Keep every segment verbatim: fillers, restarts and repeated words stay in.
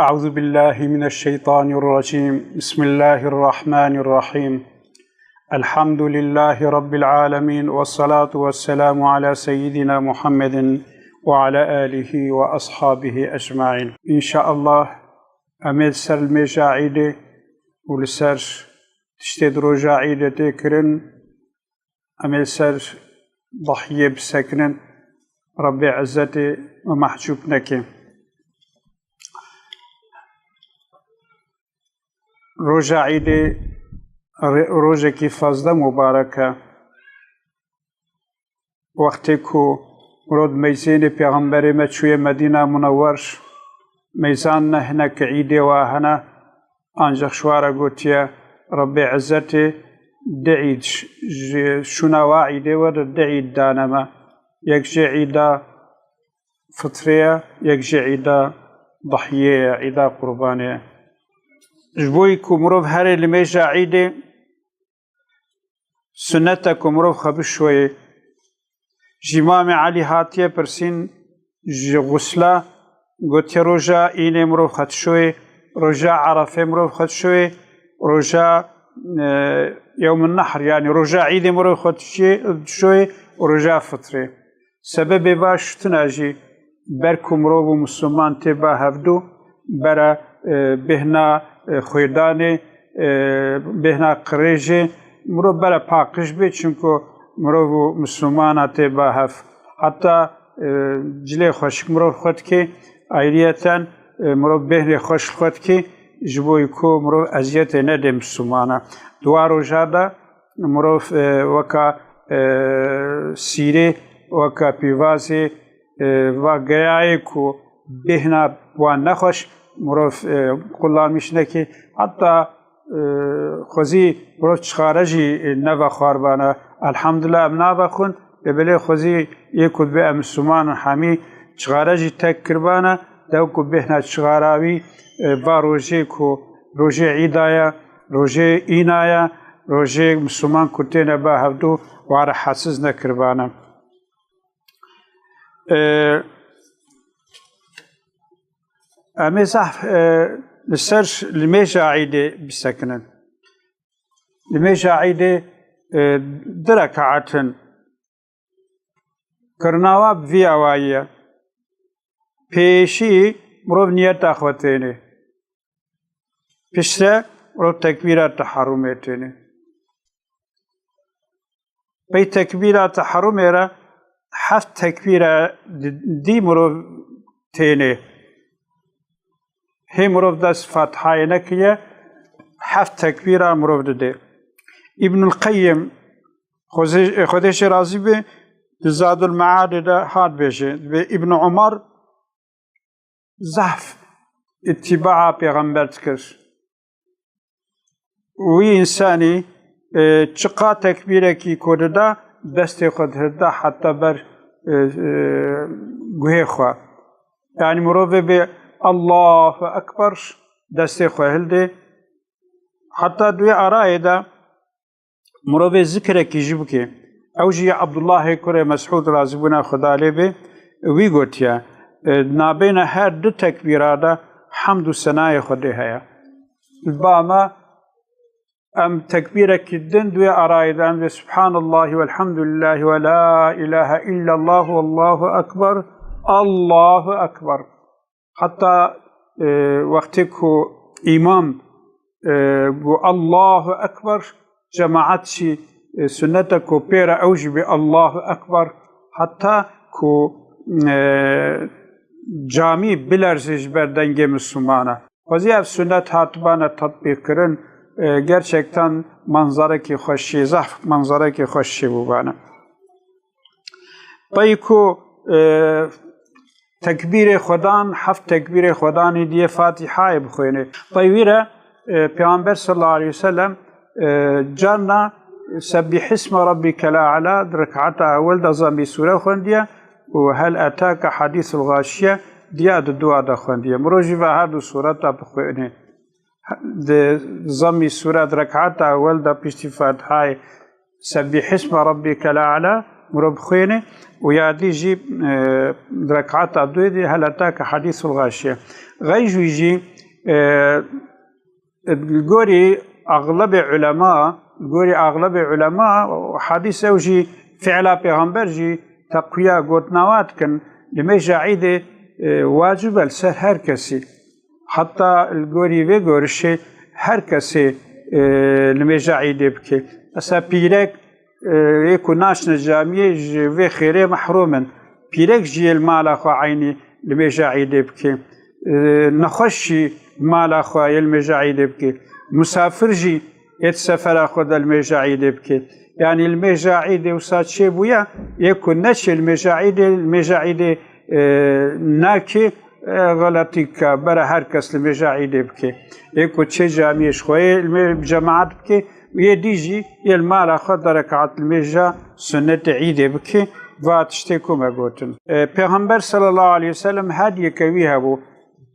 أعوذ بالله من الشيطان الرجيم. بسم الله الرحمن الرحيم. الحمد لله رب العالمين، والصلاة والسلام على سيدنا محمد وعلى آله وأصحابه أجمعين. إن شاء الله، em ê li ser limêja Îdê û li ser tiştê di roja Îdê tê kirin, em ê li ser dahiyê bisekinin, Rebbê Izzetê me mehcûb neke. Roja Îdê re-, rojekî fezle mubarek e. Wextê ku mirov di meyzênê Pêxemberê me çûye Medîna Munewwer, meyzan ne hinek Îdê wa hene, ancax ji wa re gotiye Rebbê Izzetê du Îd, ji, ji şûna wa Îdê we de du Îd dane me. Yek jê Îda Fitrê ye, yek jî Îda Dihiyê ye, Îda Qurbanê ye. Ji bo ku mirov herê limêja Îdê, sunnet e ku mirov xwe bişoyê. Ji Îmamê Elî hatiye pirsîn, ji xusla, gotiye roja Înê mirov xwe dişoyê, roja Erefê mirov xwe dişoyê, roja, e, Yewmin Nehr, yanî roja Îdê mirov xwe dişê-, dişoyê û roja Fitrê. Sebebê va şitina jî ber ku mirov û misliman tê ba hevdu, bera, e, bêhna, e, xwêdanê, e, bêhna qirêjê, mirov bera paqij bê, çimku mirov û mislimana tê ba hev. Heta, e, cilê xweşik mirov xwe dikê, ayriyeten, e, mirov bêhnê xweş li xwe dikê, ji bo ku mirov eziyetê nedê mislimana. Di wa roja de mirov, e, weka, e, sîrê, weka pîvazê, e, va geyayê ku bêhna wan nexweş, mirov, e, qulamîş nekê. Heta, e, xwezî mirov çixare jî, e, nevexwarbana. Elhamdulillah, em navexwin, lê belê xwezî yê ku dibê em misliman in hemî çixare jî tek kiribana, dew ku bêhna çixara wî, e, va rojê ku rojê Îda ye, rojê Îna ye, rojê misliman ku têne ba hevdu, wa rehetsiz nekiribane. E, em ê zehf, e, li ser limêja Îdê bisekinin. Limêja Îdê, e, du rekaat in. Kirina wa bi vî awayî ye. Pêşî mirov niyeta xwe tênê. Piştre mirov tekbîra teherumê tênê. Pey tekbîra teherumê re heft tekbîra di-, dî mirov tênê. Hê mirov dest Fatihayê nekiriye, heft tekbîra mirov didê. Îbnul Qeyyim, Xwezê-, Xwedê jê razî be, di Zadul Meadê de hat bêje, dibê Îbn Umar zehf îtîbaa Pêxember dikir. Wî însanî, e, çiqa tekbîrekî ku dida, destê xwe dihilda heta ber, e, e, guhê xwe. Yanî mirovê bê Allahu Ekber, destê xwe hildê. Heta di wê arayê de mirovê zikrekî jî bike. Ew jî ya Abdullahê kurê Mesûd razîbûna Xweda lê bê, wî gotiye, e, nabêna her du tekbîra de hemd û senayê Xwedê heye. Li ba me em tekbîrekî din di wê arayê de em dê Subhanallahi velhamdulillahi ve la ilahe illallah wallahu ekber, Allahu ekber. Heta, e, wextê ku îmam, e, got, "Allahu Ekber", cemaat jî, e, sunnet e ku pê re ew jî bê, "Allahu Ekber", heta ku, e, camî bilerze ji ber dengê Mislimana. Xwezî ev sunnet hatibane tetbîqkirin, e, gerçekten manzarekî xweşî, zehf manzarekî xweşî bûbane. Pey ku, e, tekbîrê xwedan, heft tekbîrê xwedanî diye Fatîhayê bixwêne. Pey wî re, e, Pêxember sallallahu aleyhi ve sellem, e, carna Sebbîhisme Rabbîkel A'la di rekata ewel de zammî sûre xwendiye û Hel etake hadîsul ğaşiye diya di dua de xwendiye. Mirov jî ve her du sûreta bixwêne. Di zammî sûre di rekata ewel de piştî Fatihayê Sebbîhisme Rabbîkel A'la, mirov bixwêne û ya dî jî, e, di rekata duyê de hela ta ke hedîsul xaşiye. Xeyr jî, e, li gorî axlebê ulema, li gorî axlebê ulema, hadîs ew jî fiila pêxember jî teqwiya gotina wa dikin, limêja îdê, e, wacib e li ser her kesî. Heta li gorî vê gorişê her kesê, e, limêja îdê bike. Mesela pîrek, e, yê ku naçine camiyê ji vê xêrê mehrûm in. Pîrek jî yê li mala xwe eynî limêja îdê bike. E, nexweş jî mala xwe yê limêja îdê bike. Musafir jî yê di sefera xwe de limêja îdê bike. Yanî limêja îdê wisa çêbûye, yê ku neçê limêja îdê, limêja îdê, e, nake, e, xeletî ke bera her kes limêja îdê bike. Yê ku çê camiyê ji xwe yê limê cemaat bike, yê dî jî yê li mala xwe de rekat limêja sunnetê îdê bike, va tiştê ku me gotin. E, Pêxember sallallahu aleyhi ve sellem hediyeke wî hebû.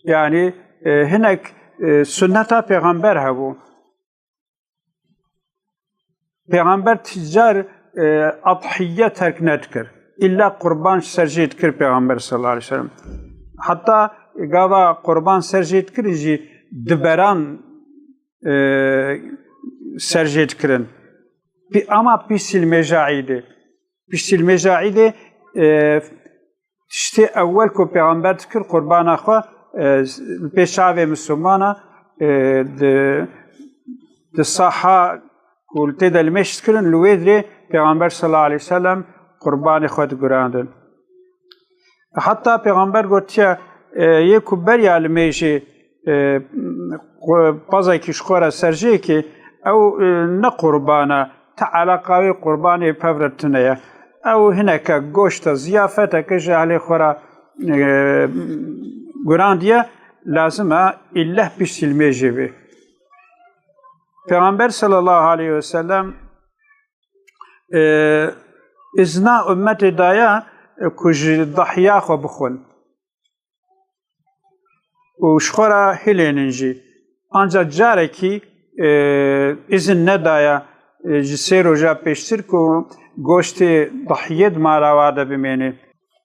Yanî, e, hinek, e, sunneta Pêxember hebû. Pêxember ti car, e, adhiye terk nedikir. Îlla qurban ji ser jê dikir Pêxember sallallahu aleyhi ve sellem. Heta gava qurban ser jê dikirin jî diberan, e, ser jê dikirin. Pî-, ama piştî limêja îdê. Piştî limêja îdê, e, tiştê ewel ku Pêxember dikir qurbana xwe, e, li pêş çavê misilmana, e, di, di saha ku li tê de limêj dikirin, li wê dirê Pêxember sallallahu aleyhi ve sellem qurbanê xwe digurandin. Heta Pêxember gotiye, e, yê ku beriya limêjê, e, qu-, pezekî ji xwe re ser jê ke ew, e, ne qurban e, ti eleqa wê qurbanê pevre tune ye. Ew hineke goşt e, ziyafeteke ji ehlê xwe re, e, gurandiye, lazim e îlleh piştî limêjê bê. Pêxember sallallahu aleyhi ve sellem, e, izna ummetê daye, e, ku ji dahiya xwe bixwin û ji xwe re hilênin jî. Ancak carekî, e, izin nedaye, e, ji sê roja pêştir ku goştê dahiyê di mala wa de bimêne.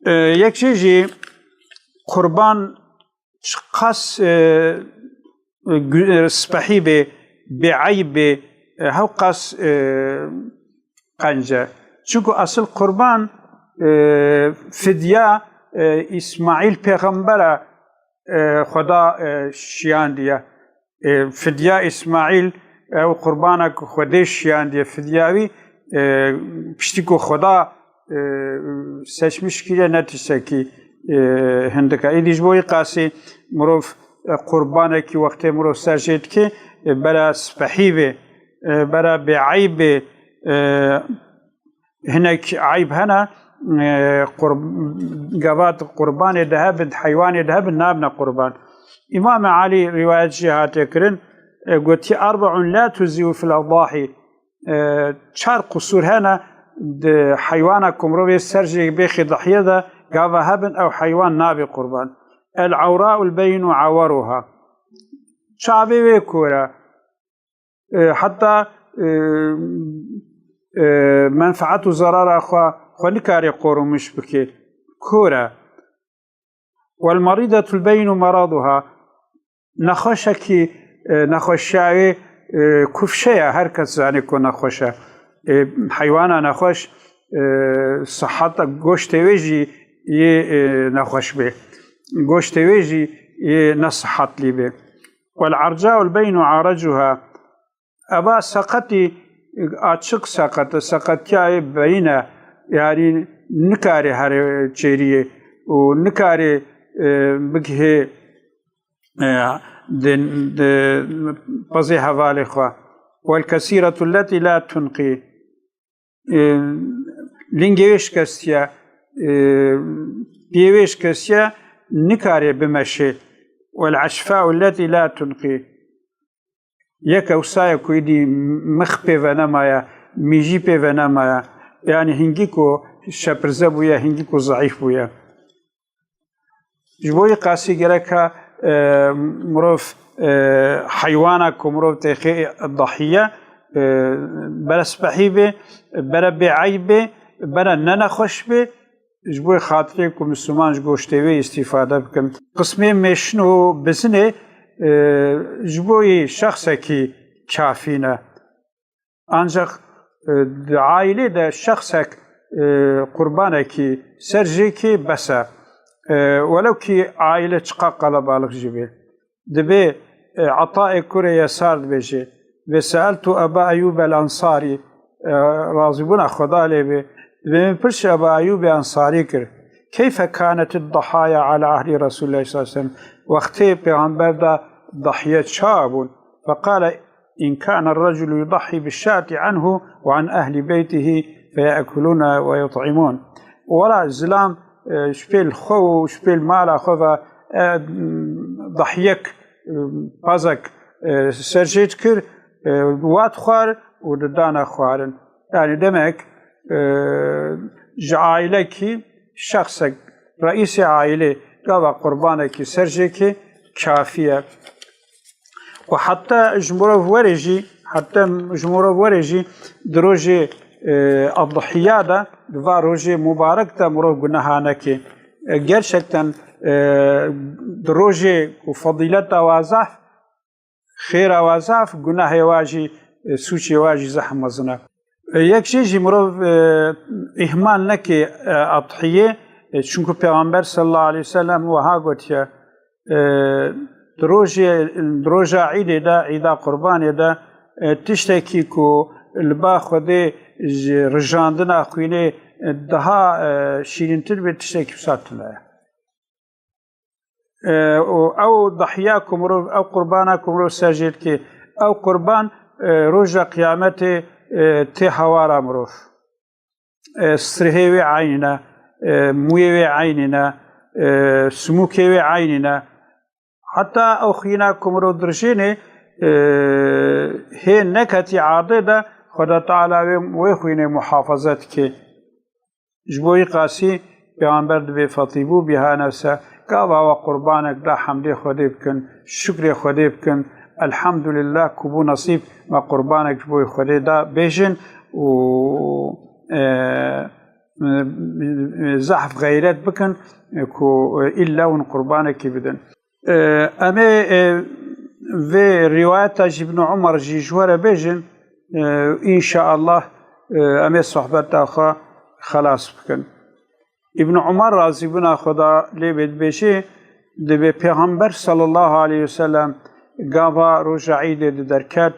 E, yek jê jî qurban çiqas, e, gu-, e, spehî bê, bêeyb bê, e, hewqas, e, qenc e. Çunku esil qurban, e, fidya, e, Îsmaîl pêxembera, e, Xweda, e, şiyandiye. E, fidya Îsmaîl, ew qurbana ku Xwedê şiyandiye, fidya wî, e, piştî ku Xweda, e, seçmiş kiriye, ne tiştekî, e, hindik e. Îdî ji bo wî qasî mirov, e, qurbanekî wextê mirov ser jê dike, e, bera spehî bê, e, bera bêeyb bê, e, hinek eyb hene, e, qur-, gava di qurbanê de hebin, di heywanê de hebin, nabine qurban. Îmam Elî rîwayet jê hatiye kirin, e, gotiye, "Erbe'un la tuzîu fil edahî." E, çar qusûr hene, di heywana ku mirovê ser jê bêxê dahiye de gava hebin, ew heywan nabê qurban. "El ewra'ul beynu aweruha." Çavê wê kor e. E, heta, e, e, menfaet û zerara xwe, xwe nikare qorumîş bike. Kor e. "Wel merîdetul beynu meraduha." Nexweşekî, e, nexweşiya wê, e, kufşe ye, her kes zane ku nexweş e. E, heywana nexweş, e, siheta goştê wê jî yê, e, nexweş bê. Goştê wê jî yê nesihetlî bê. "Wel ercaul beynu arecuha." Eva seqetî açiq seqet e, seqetiyayê beyîn e, yanî nikarê here çêriyê û nikarê, e, bigihê, e, di, di pezê hevalê xwe. "Wel kesîretu letî la tunqî." E, lingê wê şikestiye, e, piyê wê şikestiye, nikarê bimeşê. "Wel eşfa'u letî la tunqî." Yek ewsa ye ku êdî mix pê venemaye, mîjî pê venemaye. Yanî hingî ku şepirze bûye, hingî ku zeîf bûye. Ji bo wî qasî gerek e, e, mirov, e, heywana ku mirov têxê dahiye, e, bere spehî bê, bere bêeyb bê, bere ne nexweş bê, ji bo xatirê ku Misliman ji goştê wê îstîfade bikin. Qismê mêşin û bizinê, e, ji bo yê şexsekî kafî ne. Ancaq, e, di aîlê de şexsek, e, qurbanekî ser jêkê bes e. E, welew kî aîle çiqa qelebalix jî bê. Dibê, e, Etayê kurê Yesar dibêje, "Ve seeltu Eba Eyyûb el Ensarî", e, razîbûna Xweda lê bê, dibê min pirs Eba Eyyûbê Ensarî kir, "Keyfe kânet ed-dahaya ala ahdi Resûlillahî sallallahu aleyhi ve sellem?" Wextê Pêxember de dahiye ça bûn? Feqale, "İn kâne reculu yudahhî bişşati anhu ve an ehli beytihi feyekulûne ve yut'imûn." Wela zilam, e, ji pêl xwe û ji pêl mala xwe ve, e, dahiyek, e, pazek, e, ser jê dikir, e, wa dixwar û didane xwarin. Yani demek, e, ji aîlekî şexsek, reîsê aîlê gava qurbanekî ser jêkê kafî ye. Û heta ji mirov were jî, heta ji mirov were jî di rojê, e, Edhiya de, di va rojê mubarek de mirov guneha neke. E, gerçekten, e, di rojê ku fedîleta wa zehf, xêra wa zehf, gunahê wa jî, e, sûcê wa jî zehf mezin e. E, yek jê jî mirov, e, îhmal neke, e, Edhiyê, e, çunku Pêxember sallallahu aleyhi ve sellem wiha gotiye, e, di rojê, di roja Îdê de, Îda Qurbanê de, e, tiştekî ku li ba Xwedê ji rijandina xwînê, e, daha, e, şîrîntir bê, tiştekî wisa tune ye. E, û ew dahiya ku mirov, ew qurbana ku mirov ser jê dike, ew qurban, e, roja qiyametê, e, tê hawara mirov. E, strihê wê eynî ne, e, mûyê wê eynî ne, e, simûkê wê eynî ne. Heta ew xwîna ku mirov dirijênê, e, hê neketî erdê de, Xweda Teala wê, wê xwînê muhafaza dike. Ji bo wî qasî Pêxember dibê fetîbû biha nefse, gava we qurbanek da hemdê Xwedê bikin, şukrê Xwedê bikin, elhamdulillah ku bû nesîb me qurbanek ji bo Xwedê da bêjin û, e, e, zehf xeyret bikin ku îlla hûn qurbanekî bidin. E, em ê, e, vê rîwayeta ji Îbn Umar jî ji we re bêjin, e, înşaallah, e, em ê sohbeta xwe xelas bikin. Îbn Umar razîbûna Xweda lê bê dibêje, dibê Pêxember sallallahu aleyhi ve sellem gava roja Îdê di derket,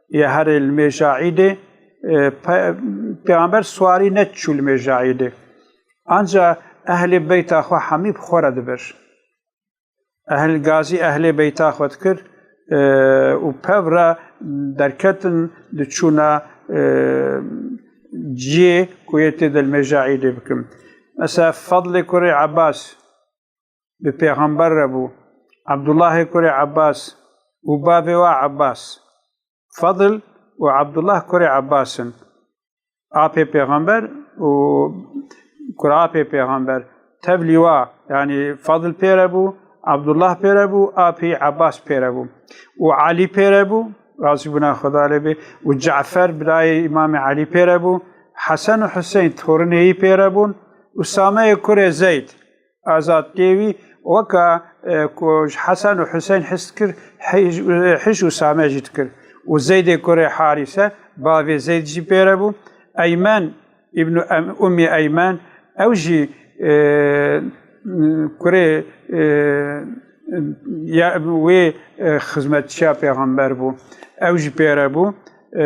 ya herê li mêja Îdê, e, pe-, Pêxember siwarî neçû li mêja Îdê. Anca ehlê beyta xwe hemî bi xwe re dibir. Ehl gazî ehlê beyta xwe dikir, e, û pev re derketin diçûna, e, ciyê ku yê tê de li mêja Îdê bikin. Mesela Fadlê kurê Ebbas bi pêxember re bû. Ebdullahê kurê Ebbas û bavê wa Ebbas. Fadil û Ebdullah kurê Ebbas in. Apê pêxember û kurapê pêxember. Tevlî wa, yanî Fadil pê re bû, Ebdullah pê re bû, apê Ebbas pê re bû. Û Elî pê re bû, razîbûna Xweda lê bê, û Cefer birayê Îmamê Elî pê re bû, Hesen û Huseyn torinê yî pê re bûn, Usameyê kurê Zeyd, azadkê wî, weka, e, ku ji Hesen û Huseyn his dikir, hij-, hij Usame jî dikir. Û Zeydê kurê Harîse, bavê Zeyd jî pê re bû. Eymen îbnû Em-, Ummî Eymen, ew jî, e, kurê, e, ya, wê, e, xizmetçiya pêxember bû. Ew jî pê re bû, e,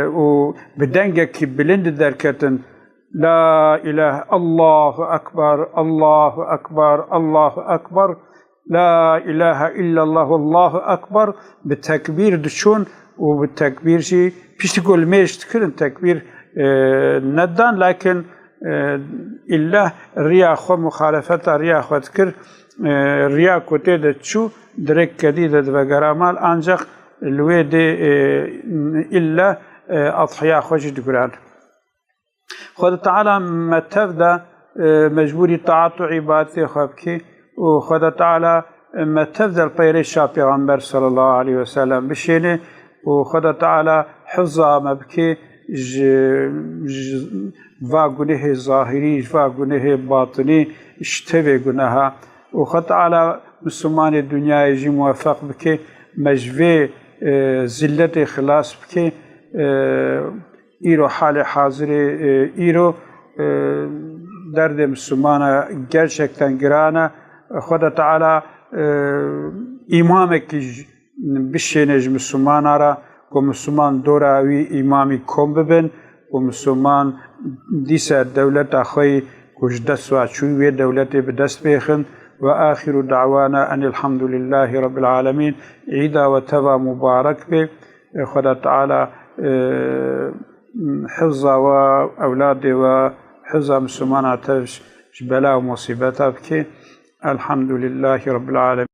û bi dengekî bilind derketin. La ilahe, Allahu Ekber, Allahu Ekber, Allahu Ekber. La ilahe illallah, Allahu Ekber. Bi tekbîr diçûn û bi tekbîr jî piştî ku li mêj dikirin tekbîr, e, nedan, lakin, e, îlla riya xwe, muxalefeta riya xwe dikir, e, riya ku tê de çû, dirêk kedî de divegera mal, ancaq li wê dê, e, îlla, e, adhiya xwe jî diguran. Xweda Teala me tev de, e, mecbûrî taat û îbadetê xwe bikî û Xweda Teala me tev de li pey rêça Pêxember sallallahu aleyhi ve sellem bişêne û Xweda Teala hifza me bikê, ji, ji va gunehê zahirî, ji va gunehê batinî, ji tevê guneha. Û Xwe Teala Mislimanê dinyayê jî muwefeq bike, me ji vê, e, zilletê xilas bike. E, îro halê hazirê, e, îro, e, derdê Mislimana gerçekten giran e. Xweda Teala, e, îmamekî ji bişêne ji Mislimana re, ku Misliman dora wî îmamî kom bibin, ku Misliman dîsa dewleta xwe yî ku ji dest ve çû, wê dewletê bi dest bêxin. Ve axiru da'wana enil hamdulillahî rabbil alemîn. Îda we teva mubarek be. Xweda Teala, e, hifza we, ewladê we, hifza Mislimana tev ji bela û musîbeta bike. Elhamdulillahî rabbil alemîn.